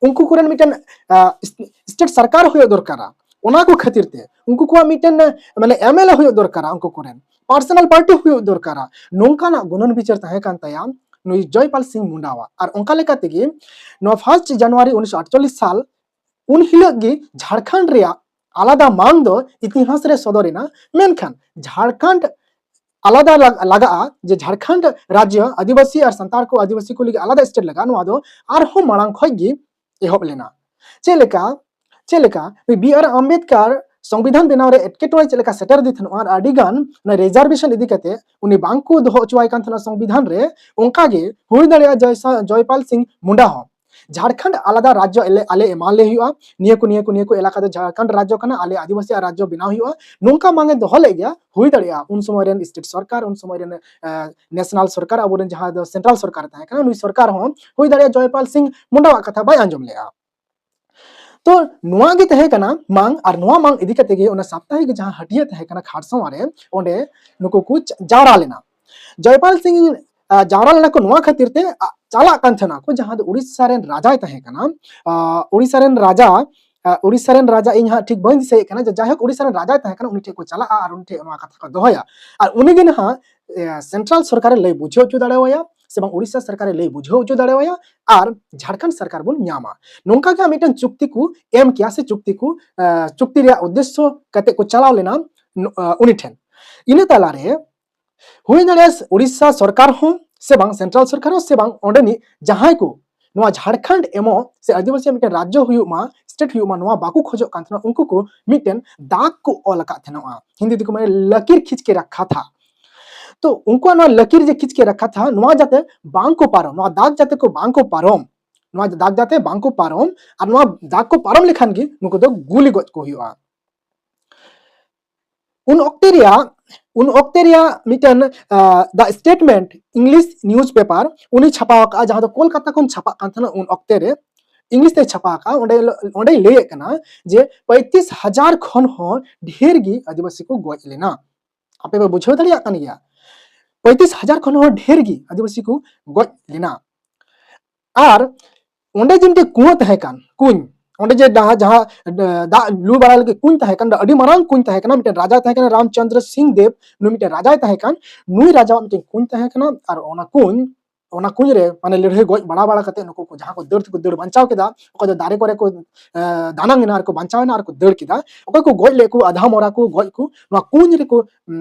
ᱩᱱᱠᱩ ᱠᱚᱨᱮᱱ ᱢᱤᱫᱴᱮᱱ state ᱥᱚᱨᱠᱟᱨ ᱦᱩᱭᱩᱜ ᱫᱚᱨᱠᱟᱨᱟ᱾ ᱚᱱᱟ ᱠᱚ ᱠᱷᱟᱹᱛᱤᱨ ᱛᱮ ᱩᱱᱠᱩ ᱠᱚᱣᱟᱜ ᱢᱤᱫᱴᱮᱱ ᱢᱟᱱᱮ ᱮᱢᱮᱞᱮ ᱦᱩᱭᱩᱜ ᱫᱚᱨᱠᱟᱨᱟ, ᱩᱱᱠᱩ ᱠᱚᱨᱮᱱ ᱯᱟᱨᱥᱚᱱᱟᱞ ᱯᱟᱨᱴᱤ ᱦᱩᱭᱩᱜ ᱫᱚᱨᱠᱟᱨᱟ, ᱱᱚᱝᱠᱟᱱᱟᱜ ᱜᱩᱱᱟᱹᱱ ᱵᱤᱪᱟᱹᱨ ᱛᱟᱦᱮᱸ ᱠᱟᱱ ᱛᱟᱭᱟ ᱱᱩᱭ ᱡᱚᱭᱯᱟᱞ ᱥᱤᱝ ᱢᱩᱱᱰᱟᱣᱟᱜ᱾ ᱟᱨ ᱚᱱᱠᱟ ᱞᱮᱠᱟ ᱛᱮᱜᱮ ᱱᱚᱣᱟ ᱯᱷᱟᱨᱥᱴ ᱡᱟᱱᱩᱣᱟᱨᱤ ᱩᱱᱤᱥᱥᱚ ᱟᱴᱪᱚᱞᱞᱤᱥ ᱥᱟᱞ, ᱩᱱ ᱦᱤᱞᱳᱜ ᱜᱮ ᱡᱷᱟᱲᱠᱷᱚᱸᱰ ᱨᱮᱭᱟᱜ ᱟᱞᱟᱫᱟ ᱢᱟᱝ ᱫᱚ ᱤᱛᱤᱦᱟᱥ ᱨᱮ ᱥᱚᱫᱚᱨ ᱮᱱᱟ᱾ ᱢᱮᱱᱠᱷᱟᱱ ᱡᱷᱟᱲᱠᱷᱚᱸᱰ ᱟᱞᱟᱫᱟ ᱞᱟᱜ-, ᱞᱟᱜᱟᱜᱼᱟ, ᱡᱮ ᱡᱷᱟᱲᱠᱷᱚᱸᱰ ᱨᱟᱡᱽᱡᱚ ᱟᱹᱫᱤᱵᱟᱹᱥᱤ ᱟᱨ ᱥᱟᱱᱛᱟᱲ ᱠᱚ, ᱟᱹᱫᱤᱵᱟᱹᱥᱤ ᱠᱚ ᱞᱟᱹᱜᱤᱫ ᱟᱞᱟᱫᱟ ᱥᱴᱮᱴ ᱞᱟᱜᱟᱜᱼᱟ, ᱱᱚᱣᱟ ᱫᱚ ᱟᱨᱦᱚᱸ ᱢᱟᱲᱟᱝ ᱠᱷᱚᱱ ᱜᱮ ᱮᱦᱚᱵ ᱞᱮᱱᱟ᱾ ᱪᱮᱫ ᱞᱮᱠᱟ? ᱪᱮᱫ ᱞᱮᱠᱟ? ᱱᱩᱭ ᱵᱤ ᱟᱨ ᱟᱢᱵᱮᱫᱠᱟᱨ ᱥᱚᱝᱵᱤᱫᱷᱟᱱ ᱵᱮᱱᱟᱣ ᱨᱮ ᱮᱴᱠᱮᱴᱚᱬᱮ ᱪᱮᱫ ᱞᱮᱠᱟ ᱥᱮᱴᱮᱨ ᱟᱫᱮ ᱛᱟᱦᱮᱱᱟ ᱟᱨ ᱟᱹᱰᱤ ᱜᱟᱱ ᱚᱱᱟ ᱨᱤᱡᱟᱨᱵᱷᱮᱥᱚᱱ ᱤᱫᱤ ᱠᱟᱛᱮ ᱩᱱᱤ ᱵᱟᱝ ᱠᱚ ᱫᱚᱦᱚ ᱦᱚᱪᱚᱣᱟᱭ ᱠᱟᱱ ᱛᱟᱦᱮᱱᱟ ᱥᱚᱝᱵᱤᱫᱷᱟᱱ ᱨᱮ, ᱚᱱᱠᱟ ᱜᱮ ᱦᱩᱭ ᱫᱟᱲᱮᱭᱟᱜᱼᱟ ᱡᱚᱭᱥᱟ-, ᱡᱚᱭᱯᱟᱞ ᱥᱤᱝ ᱢᱩᱱᱰᱟ ᱦᱚᱸ ᱡᱷᱟᱲᱠᱷᱚᱸᱰ ᱟᱞᱟᱫᱟ ᱨᱟᱡᱽᱡᱚ ᱟᱞᱮ, ᱟᱞᱮ ᱮᱢᱟ ᱞᱮ ᱦᱩᱭᱩᱜᱼᱟ, ᱱᱤᱭᱟᱹ ᱠᱚ, ᱱᱤᱭᱟᱹ ᱠᱚ, ᱱᱤᱭᱟᱹ ᱠᱚ ᱮᱞᱟᱠᱟ ᱫᱚ ᱡᱷᱟᱲᱠᱷᱚᱸᱰ ᱨᱟᱡᱽᱡᱚ ᱠᱟᱱᱟ, ᱟᱞᱮ ᱟᱹᱫᱤᱵᱟᱹᱥᱤ ᱟᱜ ᱨᱟᱡᱽᱡᱚ ᱵᱮᱱᱟᱣ ᱦᱩᱭᱩᱜᱼᱟ, ᱱᱚᱝᱠᱟ ᱢᱟᱝ ᱮ ᱫᱚᱦᱚ ᱞᱮᱫ ᱜᱮᱭᱟ᱾ ᱦᱩᱭ ᱫᱟᱲᱮᱭᱟᱜᱼᱟ ᱩᱱ ᱥᱚᱢᱚᱭ ᱨᱮᱱ ᱥᱴᱮᱴ ᱥᱚᱨᱠᱟᱨ, ᱩᱱ ᱥᱚᱢᱚᱭ ᱨᱮᱱ, ᱮ, ᱱᱮᱥᱱᱟᱞ ᱥᱚᱨᱠᱟᱨ, ᱟᱵᱚᱨᱮᱱ ᱡᱟᱦᱟᱸ ᱫᱚ ᱥᱮᱱᱴᱨᱟᱞ ᱥᱚᱨᱠᱟᱨ ᱛᱟᱦᱮᱸ ᱠᱟᱱᱟ, ᱱᱩᱭ ᱥᱚᱨᱠᱟᱨ ᱦᱚᱸ ᱦᱩᱭ ᱫᱟᱲᱮᱭᱟᱜᱼᱟ ᱡᱚᱭᱯᱟᱞ ᱥᱤᱝ ᱢᱩᱱᱰᱟᱣᱟᱜ ᱠᱟᱛᱷᱟ ᱵᱟᱭ ᱟᱸᱡᱚᱢ ᱞᱮᱜᱼᱟ᱾ ᱛᱚ ᱱᱚᱣᱟ ᱜᱮ ᱛᱟᱦᱮᱸ ᱠᱟᱱᱟ ᱢᱟᱝ, ᱟᱨ ᱱᱚᱣᱟ ᱢᱟᱝ ᱤᱫᱤ ᱠᱟᱛᱮ ᱜᱮ ᱚᱱᱟ ᱥᱟᱯᱛᱟᱦᱤᱠ ᱡᱟᱦᱟᱸ ᱦᱟᱹᱴᱤᱭᱟᱹ ᱛᱟᱦᱮᱸ ᱠᱟᱱᱟ ᱠᱷᱟᱨᱥᱟᱣᱟ ᱨᱮ, ᱚᱸᱰᱮ ᱱᱩᱠᱩ ᱠᱚ ᱡᱟ-, ᱡᱟᱣᱨᱟ ᱞᱮᱱᱟ᱾ ᱡᱚᱭᱯᱟᱞ ᱥᱤᱝ, ᱟ, ᱡᱟᱣᱨᱟ ᱞᱮᱱᱟ ᱠᱚ ᱱᱚᱣᱟ ᱠᱷᱟᱹᱛᱤᱨ ᱛᱮ, ᱟ, ᱪᱟᱞᱟᱜ ᱠᱟᱱ ᱛᱟᱦᱮᱱᱟ ᱠᱚ, ᱡᱟᱦᱟᱸ ᱫᱚ ᱩᱲᱤᱥᱥᱟ ᱨᱮᱱ ᱨᱟᱡᱟᱭ ᱛᱟᱦᱮᱸ ᱠᱟᱱᱟ, ᱟ, ᱩᱲᱤᱥᱥᱟ ᱨᱮᱱ ᱨᱟᱡᱟ, ᱟ, ᱩᱲᱤᱥᱥᱟ ᱨᱮᱱ ᱨᱟᱡᱟ, ᱤᱧ ᱦᱟᱸᱜ ᱴᱷᱤᱠ ᱵᱟᱹᱧ ᱫᱤᱥᱟᱹᱭᱮᱫ ᱠᱟᱱᱟ, ᱡᱮ ᱡᱟᱭᱦᱳᱠ ᱩᱲᱤᱥᱥᱟ ᱨᱮᱱ ᱨᱟᱡᱟᱭ ᱛᱟᱦᱮᱸ ᱠᱟᱱᱟ, ᱩᱱᱤ ᱴᱷᱮᱱ ᱠᱚ ᱪᱟᱞᱟᱜᱼᱟ ᱟᱨ ᱩᱱᱤ ᱴᱷᱮᱱ ᱱᱚᱣᱟ ᱠᱟᱛᱷᱟ ᱠᱚ ᱫᱚᱦᱚᱭᱟ᱾ ᱟᱨ ᱩᱱᱤ ᱜᱮ ᱱᱟᱦᱟᱜ, ᱮ, ᱥᱮᱱᱴᱨᱟᱞ ᱥᱚᱨᱠᱟᱨᱮ ᱞᱟᱹᱭ ᱵᱩᱡᱷᱟᱹᱣ ᱦᱚᱪᱚ ᱫᱟᱲᱮᱣᱟᱭᱟ, ᱥᱮ ᱵᱟᱝ ᱩᱲᱤᱥᱥᱟ ᱥᱚᱨᱠᱟᱨᱮ ᱞᱟᱹᱭ ᱵᱩᱡᱷᱟᱹᱣ ᱦᱚᱪᱚ ᱫᱟᱲᱮᱣᱟᱭᱟ, ᱟᱨ ᱡᱷᱟᱲᱠᱷᱚᱸᱰ ᱥᱚᱨᱠᱟᱨ ᱵᱚᱱ ᱧᱟᱢᱟ᱾ ᱱᱚᱝᱠᱟ ᱜᱮ ᱢᱤᱫᱴᱮᱱ ᱪᱩᱠᱛᱤ ᱠᱚ ᱮᱢ ᱠᱮᱭᱟ, ᱥᱮ ᱪᱩᱠᱛᱤ ᱠᱚ, ᱮ, ᱪᱩᱠᱛᱤ ᱨᱮᱭᱟᱜ ᱩᱫᱽᱫᱮᱥᱥᱚ ᱠᱟᱛᱮ ᱠᱚ ᱪᱟᱞᱟᱣ ᱞᱮᱱᱟ, ᱱᱚ-, ᱟ, ᱩᱱᱤ ᱴᱷᱮᱱ᱾ ᱤᱱᱟᱹ ᱛᱟᱞᱟᱨᱮ ᱦᱩᱭ ᱫᱟᱲᱮᱭᱟᱜᱼᱟ ᱩᱲᱤᱥᱥᱟ ᱥᱚᱨᱠᱟᱨ ᱦᱚᱸ ᱥᱮ ᱵᱟᱝ ᱥᱮᱱᱴᱨᱟᱞ ᱥᱚᱨᱠᱟᱨ ᱦᱚᱸ ᱥᱮ ᱵᱟᱝ ᱚᱸᱰᱮᱱᱤᱡ ᱡᱟᱦᱟᱸᱭ ᱠᱚ ᱱᱚᱣᱟ ᱡᱷᱟᱲᱠᱷᱚᱸᱰ ᱮᱢᱚᱜ ᱥᱮ ᱟᱹᱫᱤᱵᱟᱹᱥᱤ ᱢᱤᱫᱴᱮᱱ ᱨᱟᱡᱽᱡᱚ ᱦᱩᱭᱩᱜ ᱢᱟ, ᱥᱴᱮᱴ ᱦᱩᱭᱩᱜ ᱢᱟ, ᱱᱚᱣᱟ ᱵᱟᱠᱚ ᱠᱷᱚᱡᱚᱜ ᱠᱟᱱ ᱛᱟᱦᱮᱱᱟ, ᱩᱱᱠᱩ ᱠᱚ ᱢᱤᱫᱴᱮᱱ ᱫᱟᱜᱽ ᱠᱚ ᱚᱞ ᱟᱠᱟᱫ ᱛᱟᱦᱮᱱᱟ, ᱦᱤᱱᱫᱤ ᱛᱮᱠᱚ ᱢᱮᱱᱟ ᱞᱟᱠᱤᱨ ᱠᱷᱤᱪ ᱠᱮ ᱨᱟᱠᱷᱟ ᱛᱷᱟ᱾ ᱛᱚ ᱩᱱᱠᱩᱣᱟᱜ ᱱᱚᱣᱟ ᱞᱟᱠᱤᱨ ᱡᱮ ᱠᱷᱤᱪ ᱠᱮ ᱨᱟᱠᱷᱟ ᱛᱷᱟ, ᱱᱚᱣᱟ ᱡᱟᱛᱮ ᱵᱟᱝ ᱠᱚ ᱯᱟᱨᱚᱢ, ᱱᱚᱣᱟ ᱫᱟᱜᱽ ᱡᱟᱛᱮ ᱠᱚ ᱵᱟᱝ ᱠᱚ ᱯᱟᱨᱚᱢ, ᱱᱚᱣᱟ ᱫᱟᱜᱽ ᱡᱟᱛᱮ ᱵᱟᱝ ᱠᱚ ᱯᱟᱨᱚᱢ, ᱟᱨ ᱱᱚᱣᱟ ᱫᱟᱜᱽ ᱠᱚ ᱯᱟᱨᱚᱢ ᱞᱮᱠᱷᱟᱱ ᱜᱮ ᱱᱩᱠᱩ ᱫᱚ ᱜᱩᱞᱤ ᱜᱚᱡ ᱠᱚ ᱦᱩᱭᱩᱜᱼᱟ᱾ ᱩᱱ ᱚᱠᱛᱮ ᱨᱮᱭᱟᱜ, ᱩᱱ ᱚᱠᱛᱮ ᱨᱮᱭᱟᱜ ᱢᱤᱫᱴᱮᱱ, ᱟᱸ, The Statesman English newspaper ᱩᱱᱤ ᱪᱷᱟᱯᱟ ᱟᱠᱟᱫᱼᱟ, ᱡᱟᱦᱟᱸ ᱫᱚ ᱠᱳᱞᱠᱟᱛᱟ ᱠᱷᱚᱱ ᱪᱷᱟᱯᱟᱜ ᱠᱟᱱ ᱛᱟᱦᱮᱱᱟ ᱩᱱ ᱚᱠᱛᱮ ᱨᱮ, ᱤᱝᱞᱤᱥ ᱛᱮ ᱪᱷᱟᱯᱟ ᱟᱠᱟᱫᱼᱟ᱾ ᱚᱸᱰᱮ, ᱚᱸᱰᱮᱭ ᱞᱟᱹᱭᱮᱫ ᱠᱟᱱᱟ ᱡᱮ ᱯᱚᱸᱭᱛᱨᱤᱥ ᱦᱟᱡᱟᱨ ᱠᱷᱚᱱ ᱦᱚᱸ ᱰᱷᱮᱨ ᱜᱮ ᱟᱹᱫᱤᱵᱟᱹᱥᱤ ᱠᱚ ᱜᱚᱡ ᱞᱮᱱᱟ᱾ ᱟᱯᱮ ᱯᱮ ᱵᱩᱡᱷᱟᱹᱣ ᱫᱟᱲᱮᱭᱟᱜ ᱠᱟᱱ ᱜᱮᱭᱟ, ᱯᱚᱸᱭᱛᱨᱤᱥ ᱦᱟᱡᱟᱨ ᱠᱷᱚᱱ ᱦᱚᱸ ᱰᱷᱮᱨ ᱜᱮ ᱟᱹᱫᱤᱵᱟᱹᱥᱤ ᱠᱚ ᱜᱚᱡ ᱞᱮᱱᱟ᱾ ᱟᱨ ᱚᱸᱰᱮ ᱡᱮ ᱢᱤᱫᱴᱮᱡ ᱠᱩᱸᱭᱟᱹ ᱛᱟᱦᱮᱸ ᱠᱟᱱ, ᱠᱩᱧ, ᱚᱸᱰᱮ ᱡᱮ ᱡᱟᱦᱟᱸ ᱡᱟᱦᱟᱸ ᱫᱟᱜ ᱞᱩ ᱵᱟᱲᱟ ᱞᱟᱹᱜᱤᱫ ᱠᱩᱧ ᱛᱟᱦᱮᱸ ᱠᱟᱱᱟ, ᱟᱹᱰᱤ ᱢᱟᱨᱟᱝ ᱠᱩᱧ ᱛᱟᱦᱮᱸ ᱠᱟᱱᱟ, ᱢᱤᱫᱴᱮᱱ ᱨᱟᱡᱟ ᱛᱟᱦᱮᱸ ᱠᱟᱱᱟ ᱨᱟᱢᱪᱚᱸᱫᱽᱨᱚ ᱥᱤᱝ ᱫᱮᱵ, ᱱᱩᱭ ᱢᱤᱫᱴᱮᱱ ᱨᱟᱡᱟᱭ ᱛᱟᱦᱮᱸ ᱠᱟᱱ, ᱱᱩᱭ ᱨᱟᱡᱟᱣᱟᱜ ᱢᱤᱫᱴᱮᱱ ᱠᱩᱧ ᱛᱟᱦᱮᱸ ᱠᱟᱱᱟ᱾ ᱟᱨ ᱚᱱᱟ ᱠᱩᱧ ᱚᱱᱟ ᱠᱩᱧ ᱨᱮ ᱢᱟᱱᱮ ᱞᱟᱹᱲᱦᱟᱹᱭ ᱜᱚᱡ ᱵᱟᱲᱟ ᱵᱟᱲᱟ ᱠᱟᱛᱮ ᱱᱩᱠᱩ ᱠᱚ ᱡᱟᱦᱟᱸ ᱠᱚ ᱫᱟᱹᱲ ᱛᱮᱠᱚ ᱫᱟᱹᱲ ᱵᱟᱧᱪᱟᱣ ᱠᱮᱫᱟ, ᱚᱠᱚᱭ ᱫᱚ ᱫᱟᱨᱮ ᱠᱚᱨᱮ ᱠᱚ ᱫᱟᱱᱟᱝ ᱮᱱᱟ ᱟᱨ ᱠᱚ ᱵᱟᱧᱪᱟᱣ ᱮᱱᱟ ᱟᱨ ᱠᱚ ᱫᱟᱹᱲ ᱠᱮᱫᱟ, ᱚᱠᱚᱭ ᱠᱚ ᱜᱚᱡ ᱞᱮᱫ ᱠᱚ ᱟᱫᱷᱟ ᱢᱚᱨᱟ ᱠᱚ ᱜᱚᱡ ᱠᱚ ᱱᱚᱣᱟ ᱠᱩᱧ ᱨᱮᱠᱚ